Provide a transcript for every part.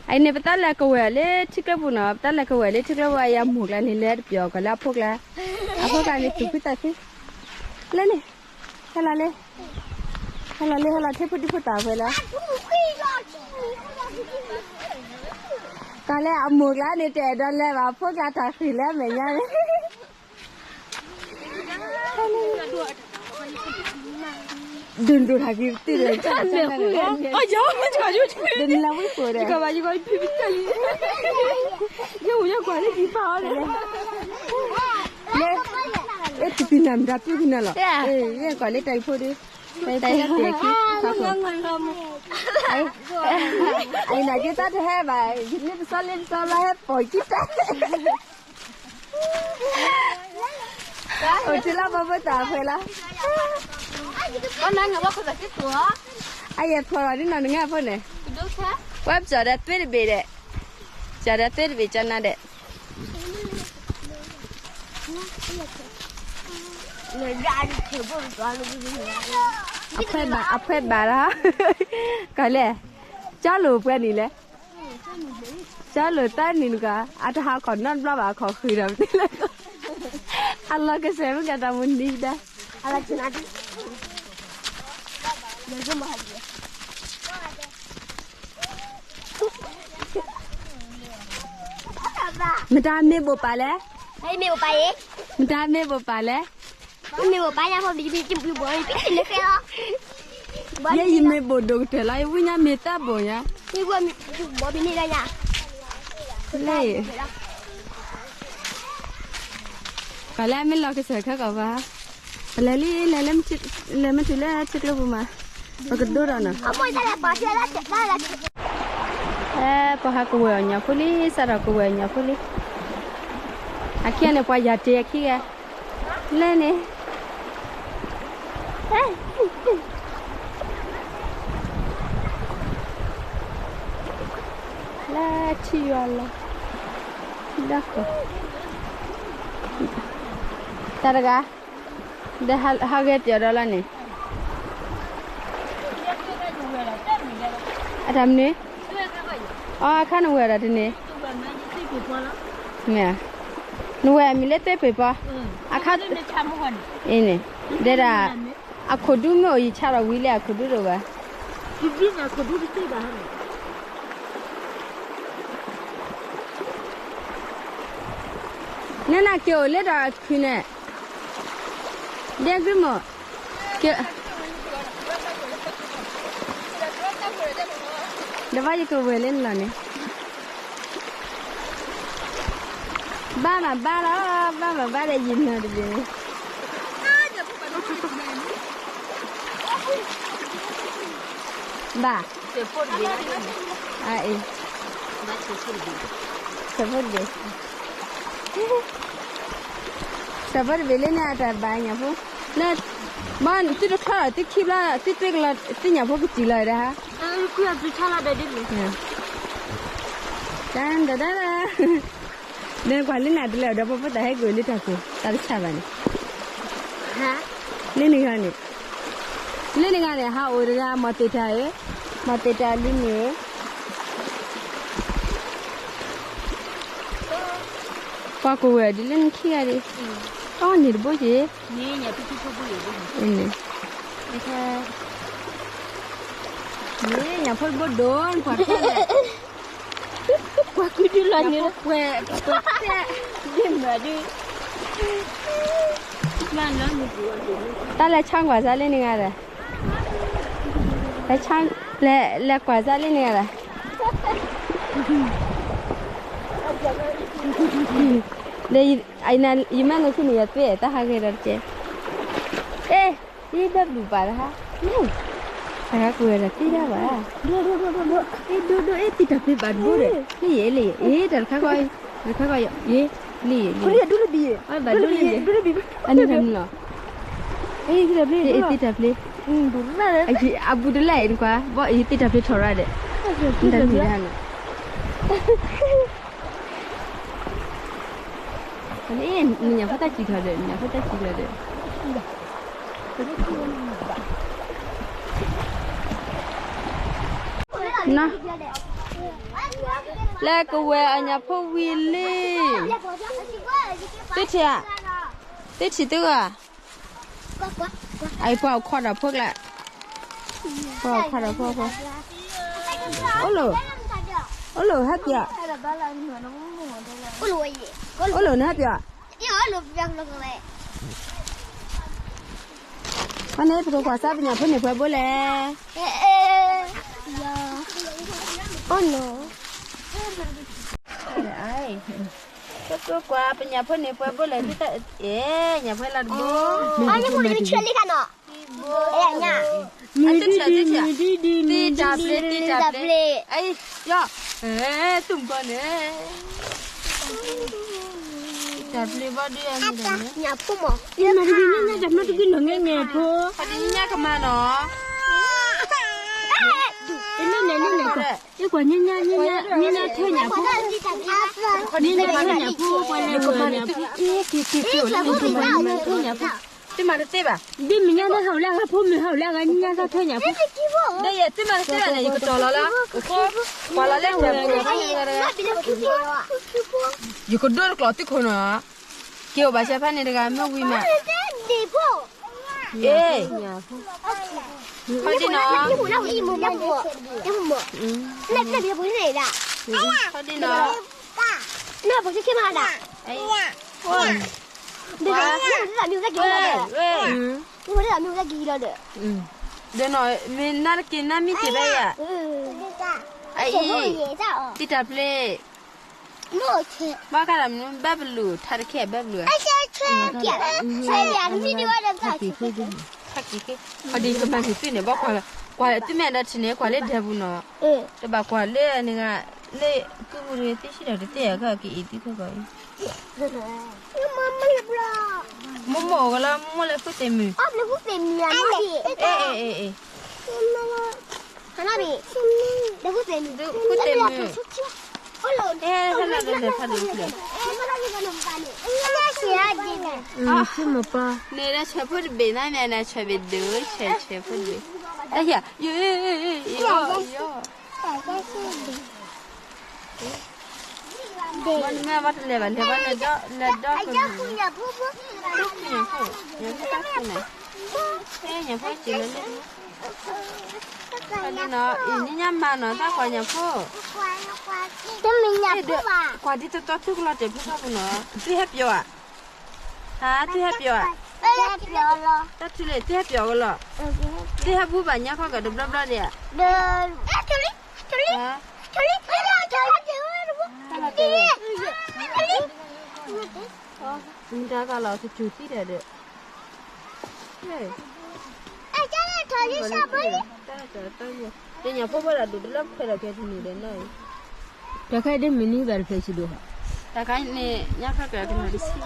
အံၤန့ၣ် ပတၢ်လဲၤကဝဲၤလၢထံကျိပူၤနီၤ, ပတၢ်လဲၤကဝဲၤလၢထံကျိပူၤ အံၤအမိၢ်ကျါန့ၣ် လဲၤတပျီၤကီးလၢအဖိကျါ, အဖိကျါန့ၣ် သူၣ်ဖှံသးခု, လဲၣ်န့ၣ်, ဟဲလီၤလံ, ဟဲလီၤလံ ဟဲလီၤ ထံဖိဒံဖိသၣ်ဝဲလီၤ, ကီးလၢအမိၢ်ကျါန့ၣ် တအဲၣ်ဒိးလဲၤဘၣ် အဖိကျါတၢ်ဃံၤလၢအမဲာ်ညါန့ၣ် ဒုးဒိၣ်ထီၣ်က့ၤတ့ၢ်ဒီး ဒုးနလၢဝံဖိဒီး လၢ အဲ တပံၤနၤမတၤပၢၢ်ကနၣ်လီၤ, ယဲကွၢ်လၢတၢ်အံၤဖိဒီး, တၢ်အံၤတၢ်အံၤဖိဒီး, အံၤနၤက့တၢ်တဟဲဘၣ်, လ့ပစီလ့ပစီလီၤဟဲပိာ်ကံတၢ် အိၣ်တုၤလၢပှၤဖိသၣ်အဖှဲလီၤ, အယဲၢ်ဖျိးလီၤဒ်နီၢ်နငါဖိန့ၣ်, ဝဲပစီၤဒီးသွ့တဘ့ၣ်ဒီး, ပစီၤဒီးသွ့တဘ့ၣ်ကၠီနၤဒီး, အဖှဲဘၣ် အဖှဲဘၣ်လီၤ, ကီးလဲၣ်, ကၠီလိာ်ပှဲၤနံၣ်လဲၣ် ကၠီလိာ်သၢနံၣ်နကီး အတဟးခီၣ်နီတဘျီဘၣ် အခီၣ်ဃုာ်ဒီးပတ့ၢ်လၢ, အလီၤကစၢၢ်မ့ၢ်ကတၢ်မုၢ်နံၤဒၣ်, မတၤမ့ၢ်ဘိးပာ်လဲၣ်, မတၤမ့ၢ်ဘိးပာ်လဲၣ်, ယဲယမ့ၢ်ဘိးဒိၣ်ကတၢၢ်လီၤ ယဝံၣ်ညါမ့ၢ်သၢဘိးညါ, လၢ ပှၤလၢအမ့ၢ်လီၤကစၢၢ်ခဲကီးဘၣ်, ပလဲၤလံ လဲၤလၢ လဲၤမ့ၢ်တုၤလၢထံကျိပူၤမး, ပကဒိဒီးနီၤ, အဲ ပှၤဟးကဝဲၤအီၤညၣ်ဖိလံ စးထီၣ်ကဝဲၤအီၤညၣ်ဖိလံ, အခံဂၤန့ၣ် ပှၤယၤတ့အခံဂၤ, လဲၣ်န့ၣ် လၢထံယွၤလီၤ, ထံဒၣ်ဃီ, တၢ်တဂၤ, ဒီးဟးဂဲၤပၠီၤဒီးလီၤန့ၣ်, အတၢ်မနုၤ, အအခါနဝဲၢ်ဒီးတန့ၣ်, မ့ၢ်, နဝဲၢ်အမံၤလၢသ့ပ့ၤပီ, အခါ, အံၤန့ၣ်, ဒဲဒၣ်, အခိၣ်ဒူမ့ၢ်အိၣ်ယဆါဒီးဝံၤလၢအခိၣ်ဒူတအိၣ်ဘၣ် နနၢ်က့ၤအိၣ်လၢဒီးခုန့ၣ်, ဒဲကွံမး, က့ၤ, ဒီးဘၣ်ယကဝဲၤလၢနလီၢ်န့ၣ်, ဘၣ်မးဘၣ်လီၤ, ဘၣ်မးဘၣ်ဒီးယနၢၤတဘ့ၣ်န့ၣ်, ဘၣ်, အအံၤ, ဆၢဖိတဘ့ၣ်, ဆၢဖိတဘ့ၣ်လၢန့ၣ်အတၢ်ဘၣ်ညၣ်ဖိ, လၢ, ဘၣ်သုတချီၣ်လီၤ သုခံဘျီ သုသွ့ကလီၤ သုညၣ်ဖိကစံၣ်လီၤတဟါ, တၢ်ဒၣ်ဒၣ်, နကွၢ်လၢနၤတလဲၤဒီးပှၤဖိသၣ်ဟဲက့ၤလၢတၢ်ခိၣ် တၢ်တဆါဘၣ်န့ၣ်, လၢန့ၣ်ဂၤန့ၣ်, လၢန့ၣ်ဂၤန့ၣ် ဟးအိၣ်တဂၤ မီၢ်သ့ၣ်တၢ်ဧၢ, မီၢ်သ့ၣ်တၢ်လံန့ၣ်ဧၢ ပှၤကဝဲၤဒ်လၢနခံဂၤဒ်, အီန့ၣ်တဘိက့ၤ, န့ၣ်, ညၣ်ဖိတဘိဒိၣ်, ကွၢ်, ကွၢ်ကွံာ်ဒ်လီၤန့ၣ်, တၢ်လဲၤဆါကွၢ်စၢ်လၢန့ၣ်ဂၤဒီး, လဲၤဆါ, လဲၤကွၢ်စၢ်လၢန့ၣ်ဂၤဒီး, ဒီး, ယမ့ၢ်နုာ်ခုန့ၣ် ယသ့တၢ်ဟးဂ့ၤဒီးတကဲ, အ့, အ့ဘဲဘျုးပာ်တဟါ, တဟါကွံာ်ဝဲဒီးသ့တၢ်ဘၣ်, အ့ဒိဒိ အ့သ့တၢ်ဖျ့ဘၣ်ဒိဒီး, လၢယဲလၢယဲ, အ့တၢ်တခါဃီ, တခါဃီယဲ, လၢယဲ, အဘၣ်ဒိလၢယဲ, အန့ၣ်တၢ်မနုၤလီၤ, အ့သ့တၢ်ဖျ့, အဘူးတလဲၣ်အံၤတခွါ, ဘၣ်အ့သ့တၢ်ဖျ့ထီၣ်ရၣ်ဒီး, တၢ်မနုၤလီၤ, နညၣ်ဖိတၢ်စံးထီၣ်ဒီး နညၣ်ဖိတၢ်စံးထီၣ်ဒီး, နီၤ, လၢကဝဲၤအညၣ်ဖိဝံၤလံ, သုထံၣ်ဧါ, သုထံၣ်သုဂၤ, အအံၤပှၤအိၣ်ခိးဒီးဖိ, ပှၤအိၣ်ခိးဒီးဖိ, အိၣ်လၢ, အိၣ်လၢဟဲပၠး, အိၣ်လၢနဟဲပၠး, အန့ၣ် ပကကွၢ်စၢ်ပညၣ်ဖိန့ၣ်ပှဲၤဘိလဲၣ်, အနီၤ ပကကွၢ်ပညၣ်ဖိန့ၣ်ပှဲၤဘိလဲၣ်, အဲ ညၣ်ဖိလၢတဘိ, အတထၢၣ်တထၢၣ်, သံတၢ်ပျ့ၤ သံတၢ်ပျ့ၤ, အံၤ, ယီၤ, သူၣ်ဘီန့ၣ်, တၢ်ပျ့ၤဘီဒုး, ညၣ်ဖိမး, တၢ်မၤတဂ့ၤညါညါ တၢ်မၤတဂ့ၤနီၤ ငဲငဲဖိ, တၢ်တညါကမၤနီၤ, တန့ၣ်န့ၣ်န့ၣ်န့ၣ်, ယကွၢ်ညါညါညါညါ ညါညါထၢညၣ်ဖိ, ညါညါထၢညၣ်ဖိ, ပှၤလဲၤဝဲညၣ်ဖိ, ညါညါထၢညၣ်ဖိ, တမၤတသ့ဘၣ်, ဒ်မ့ၢ်ညါလၢဟးအိၣ်လၢအဂၤ ဖိမုၣ်ဟးအိၣ်လၢအဂၤ ညါညါထၢညၣ်ဖိ, ဒီးယဲတမၤတသ့ဘၣ်န့ၣ် ယကတီၢ်လီၤလၢ, ကွၢ်လီၤလၢညၣ်ဖိ, ယကဒိတကျိာ်သုခိၣ်နီၤ, က့ၤအိၣ်ဘၣ်ဆၣ်ဖဲန့ၣ်တဂၤမ့ၢ်ဝံၤမး, အ့, ခီဒံနီၤ, ခီဒံနီၤ, ဒီးနီၤ မ့ၢ်နၢ်တက့ၤနၢ်မံတ့ၢ်ဘၣ်ယၤ, အအံၤ, တံၢ်တၢ်ပျ့ၤ, ဘၣ်ဃးဒီးမနုၤ ဘၣ်ပလူၤ ထါတခဲဘၣ်ပလူၤ, ခီဒံကမၤန့ၢ်သုန့ၣ် ဘၣ်ကွၢ်လၢသုမဲာ်ဒီးထံၣ်န့ၣ် ကွၢ်လၢဒဲပူၤနီၤ, တဘၣ်ကွၢ်လၢနဂၤ, လၢကုၢ်ပူၤတဂ့ၤ သ့ၣ်ဆံၣ်ဒီးတသ့ၣ်အကက့ၤအံၤသုခဲကီးအံၤ, မိၢ်မိၢ်အိၣ်ကလီၤ မိၢ်မိၢ်လၢဃုသ့ၣ်မုၢ်, အ့, ဃုသ့ၣ်မုၢ်, ဟဲလီၤလၢဖးဒိၣ်ဖျၢၣ်, ဆ့မပၢ်, န့ၣ်လၢဆဲးဖိတဘ့ၣ်နၤ မ့ၢ်နၤဆဲးဘ့ၣ်ဒိၣ် ဆဲးဆဲးဖိတဘ့ၣ်, ယ, ယ, မ့ၢ်ဘၣ်တလဲၤဘၣ် လဲၤဘၣ်လဲၤဒီး, လဲၤဒီးက, ညၣ်ဖိ, ညၣ်ဖိတၢ်ခိၣ်န့ၣ်, ညၣ်ဖိက့ၤလၢလၢ, အံၤ နညါမၤနီၤ တၢ်ကွၢ်ညၣ်ဖိ, တမ့ၢ်ညၣ်ဖိဘၣ်, ကွၢ်ဒ်တီတီ သုကလီၤတဲာ်ဖိထီၣ်ပူၤနီၤ သုဟဲပျီၤဧါ, ဟါ သုဟဲပျီၤဧါ, တၢ်ထုးလံ သုဟဲပျီၤကလီၤ, သုဟဲဘူဘၣ်ညါခီကတဘျီဘျီဒံးဧါ, မတၤကလီၤ တစူၤသံဒီးဒီး, တညၣ်ဖိဖိဒီးဒိၣ်တလၢခွဲးဒီးကဲတနံၤဒီးနီၢ်အံၤ, တၢ်ခါဒ်မုၢ်နံၤဘၣ်တဖျၢၣ်ဆံးဒိၣ်, တၢ်ခါန့ၣ် ညါခီကတနံၤတဆံး,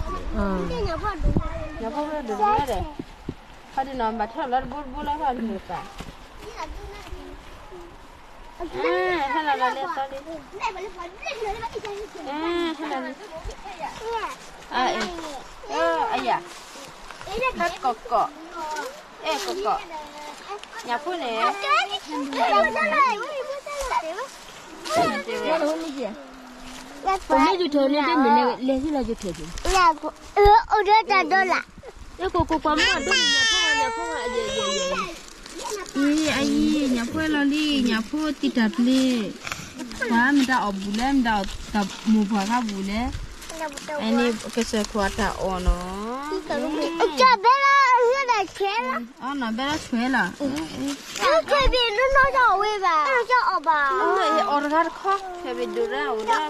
ညၣ်ဖိဖိဒိၣ်တလၢဒီး, ခီဒ်နီၤ ဘၣ်ထီၣ်လီၤတဘိတဘိလီၤထီၣ်တမုာ်သး ဟဲလီၤလီၤလၢသီလံ, ဟဲလီၤလံ, အယၤ, ဟဲကီၢ်ကီၢ်, အဲကီၢ်ကီၢ်, ညၣ်ဖိန့ၣ်, ပမ့ၢ်ယုၢ်ထီၣ်န့ၣ်တမ့ၢ်လဲၤဟံၣ်လီၤယုၢ်ထီၣ်, အိၣ်ဒီးတၢ်ဒီလၢ် ယကကွၢ်ကွၢ်မ့ၢ်ဒိၣ်ညၣ်ဖိ, ညၣ်ဖိ, အံၤ အံၤ ညၣ်ဖိလီၤလံ, ညၣ်ဖိတံၢ်တၢ်ပျ့ၤ, ပှၤမတၤအီၣ်ဘူးလဲၣ်, မတၤအီၣ်တၢ်မိၢ်ပှၢ်ခါဘူးလဲၣ်, အန့ၣ်ကစၢၢ်ခိၣ်အတၢ်အီၣ်နီၤ, ဘဲလီၤဆှဲလီၤ, အီၣ်နီၤဘဲလီၤဆှဲလီၤ, အီၣ်တဂၤတခီ, ဖဲဘၣ်ဒိၣ်ဒၣ်အိၣ်ဒၣ်ဖီ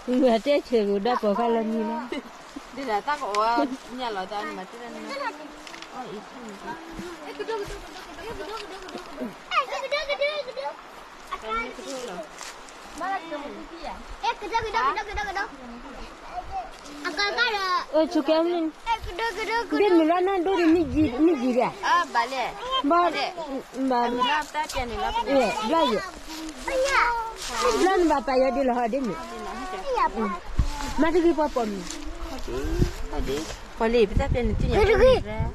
ညါ မ့ၢ်တဲဆဲးကအိၣ်ဒီးပိာ်ခွါလၢနံၤလီၤ, ဒ်တၢ်သးကအိၣ်ညါလီၤတၢ်မၤတၢ်န့ၣ်, အကဒိကဒိကဒိကဒိကဒိ, အကကဒီး, အိၣ်ဆိကဲမ့ၢ်, ဒ်မုၢ်လီၤနၢ်ဒိၣ်ဒ်မ့ၢ်ယံၤ, မ့ၢ်ယံၤဒၣ်, ဘၣ်, ဘၣ်, ဘျီယံၤ, ဘျီနဘၣ်ပာ်ယီၤဒ်လီၤဟီဒ်မ့ၢ်, မၤတဂ့ၤပှၤပိာ်မုၣ်, ပှၤလံ ပတၢ်ပျဲနုာ်သ့ၣ်ညါတဂ့ၤ, ပှၤ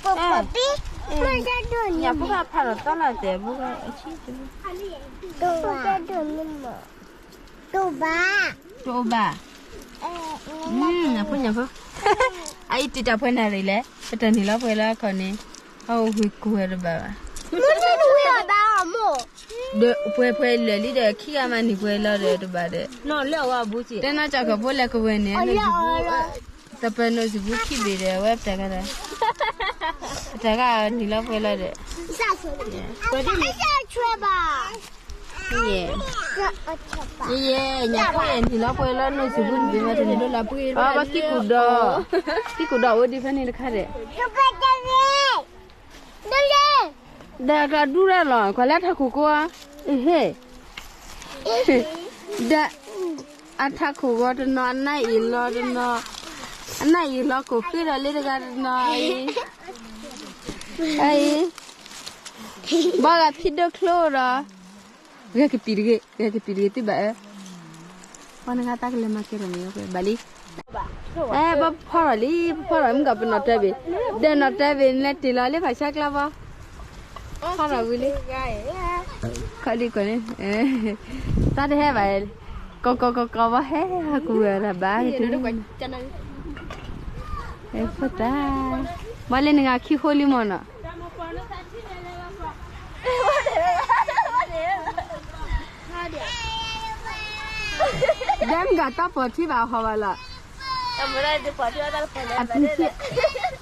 ပိာ်မုၣ် ညၣ်ဖိကဖးဒီးသီလၢအတဲာ်ဖိကဆံ, တအိၣ်ဘၣ်, တအိၣ်ဘၣ်, ညၣ်ဖိညၣ်ဖိ, အအံၤတံာ်တာ်ပှဲၤနၣ်ရံၣ်လဲၣ်, ပတၢ်နုာ်လီၤပှဲၤလၢအခီၣ်န့ၣ်, အအိၣ်ဝံၤကိးဝဲတဘၣ်ဘၣ်. ဒီးပှဲၤပှဲၤလၢာ်လံဒီး ခံဂၤမးနံၣ်ပှဲၤလီၤဒီးတဘၣ်ဒီး, တဲနီၢ်ကၠီၣ်ကီၢ်ဖိလဲၤကဝဲၤန့ၣ်, တပၢၤနိၣ်စံးဘူးခံဘ့ၣ်ဒီး အဝဲပတၢ်ဂၤဒီး, ပတၢ်ဂၤနံၣ်လီၤပှဲၤလီၤဒီး, ယဲ, ယဲ, ညၣ်ဖိယဲနံၣ်လီၤပှဲၤလီၤ နိၣ်စံးဘူးတဘ့ၣ်မးတန့ၣ်, အဘၣ်ကံၢ်ကူၣ်ဒီး, ကံၢ်ကူၣ်ဒီးအိၣ်ဒံးဖဲန့ၣ်တခါဒီး ဒီးအကျါဒူရၢ်လီၤ ကွၢ်လၢအထးခိၣ်ကိးဧါ, အဟ့ၣ်, ဒီးအထးခိၣ်ဂီၤတနီၤ အနၢ်အံၤလီၤတနီၤ, အနၢ်အံၤလီၤကိးဃ့ဒီးလၢတဂၤတနီၤအံၤ, အံၤ, ဘီဂၤဖံးဒိၣ်ချိဒီး, ဂဲၤကပံာ်တဂ့ၤ, ဂဲၤကပံာ်တဂ့ၤ သုဘၣ်အၢ ပှၤနဂၤတၢ်ကလဲၤမၤကဲထီၣ်န့ၣ် ဘၣ်လံ. အဲ ဘၣ်ဖီၣ်ထီၣ်လံ ပဖီၣ်ထီၣ်မုၢ်ကီၢ်ပနီၣ်တဲဘ့ၣ်, ဒီးနီၣ်တဲဘ့ၣ်န့ၣ် တ့ၢ်လီၤလၢဖးဆါကျါဘီ, ဖီၣ်ထီၣ်ဝံၤလံ, ခီဒံးကွၢ်န့ၣ်, တၢ်တဟဲဘၣ်, ကီကီကီကီဘီဟဲဟီၣ်ကူၣ်ဝဲဒၣ်ဘၣ်, ဖိတၢ်, ဘၣ်လၢနဂၤခံဃိလံမ့ၢ်နီၤ ဒဲမုၢ်ဂၤတၢ်ပိာ်ထံဘၣ်ဟီၣ်ဘၣ်လီၤ, အပျံၤထံ, အပျံၤထံ, အပျံၤထံ,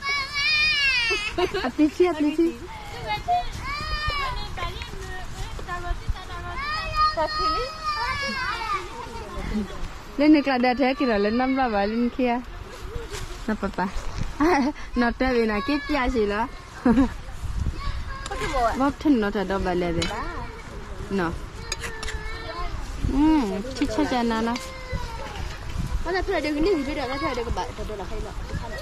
လၢန့ၣ်ကျါဒီး တဟဲက့ၤဒီးလၢနီတဘျီဘၣ်လၢနခံဂၤ, နီၢ်ပၢ်ပၢ်, နီၢ်တဲဘ့ၣ်နၤက့ၤပျၢ်စ့ၢ်လီၤ ဘၣ်ထၢၣ်နီၢ်တၢ်ဒီဘၣ်လဲၣ်သ့ၣ်, နီၢ်, ထံဆၢကနၤနီၤ,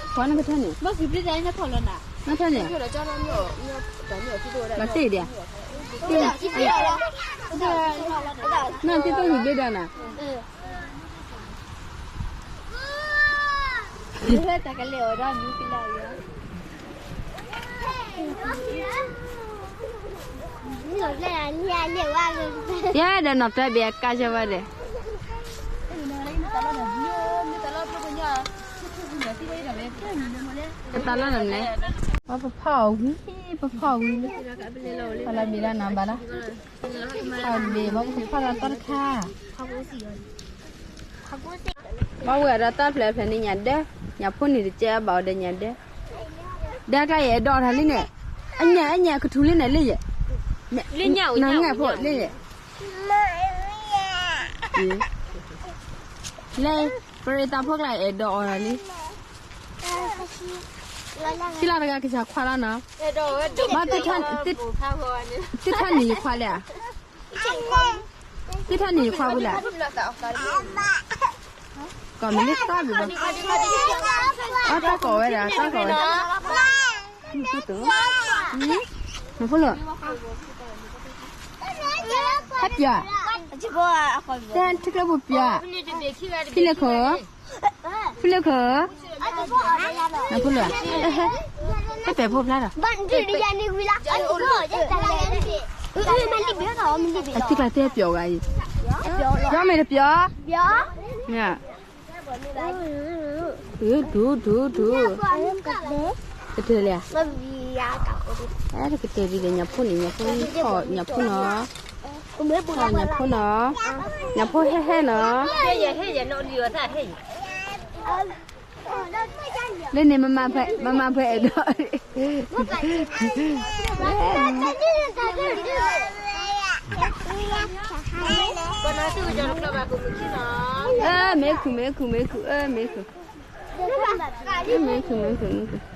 ပှၤနကထၢၣ်န့ၣ်, နထၢၣ်န့ၣ်, မၤတ့ၢ်ဒံး, နသ့ၣ်သိၣ်ဟံၣ်ဘ့ၣ်ဒီးနၤ တၢ်ကလဲၤအီၤဒီးမူကလၢ်အံၤ, ယဲဒီးနီၢ်တဲဘ့ၣ်အကါဆၢဝဲဒီး, ပတၢ်လီၢ်န့ၣ်, ပဖီၣ်အီၤဝံၤ, ပဖီၣ်အီၤဝံၤလံ, ပလီၤဘ့ၣ်လၢနၤဘၣ်လီၤ, ပဘ့ၣ်ဘၣ်ပကဖီၣ်ဒီးတၢ်တခါ ဘၣ်ဝဲဒီးတၢ်ဖျဲးဖျဲးန့ၣ်ညၣ်ဒၢ, ညၣ်ဖိန့ၣ်တကဲဘၣ်အီၤဒီးညၣ်ဒၢ, ဒၢကျါယအဲၣ်ဒိးအီၤတၢ်လံန့ၣ်, အညၣ်အညၣ်ကထူလံန့ၣ်လံယဲ, နငဲၢ်ဖိလံယဲ, လၢ, ပရ့တၢ်ဖိကျါအဲၣ်ဒိးအီၤတၢ်လံ, ထံလၢ်တဂၤကစၢ်ခွါလီၤနီၤ, ဘၣ်, သုထၢၣ်န့ၣ်ယခွါလဲၣ်ဧါ သုထၢၣ်န့ၣ်ယခွါဝံၤလဲၣ်, ကီၢ်မ့ၢ်လၢတၢ်ဘၣ်ဘၣ်, အတၢ်ကိးဝဲဒၣ် တၢ်ကိးဝဲ, မဖိလီၤ, ဟဲပျီၤ, တၢ်ထံကျိပူၤပျီၤ, ဖံလၢခိၣ်, ဖံလၢခိၣ်, နဖိလီၤ, ဟဲပဲာ်ဖိဖျါဒီး, အသုကျါတဲပျီၤဂၤအံၤ, ပျီၤမ့ၢ်တပျီၤ, မ့ၢ်, ဒူဒူဒူ, ကတၢၢ်လံ, အဲကတၢၢ်ဒ်လဲၣ် ညၣ်ဖိန့ၣ် ညၣ်ဖိ, ညၣ်ဖိနီၤ, ညၣ်ဖိနီၤ, ညၣ်ဖိဟဲဟဲနီၤ, လၢန့ၣ် မမၤဖဲအဲၣ်ဒိး, အၢ မ့ၢ်ခူၣ် မ့ၢ်ခူၣ် မ့ၢ်ခူၣ် အၢ မ့ၢ်ခူၣ်, မ့ၢ်ခူၣ် မ့ၢ်ခူၣ် မ့ၢ်ခူၣ်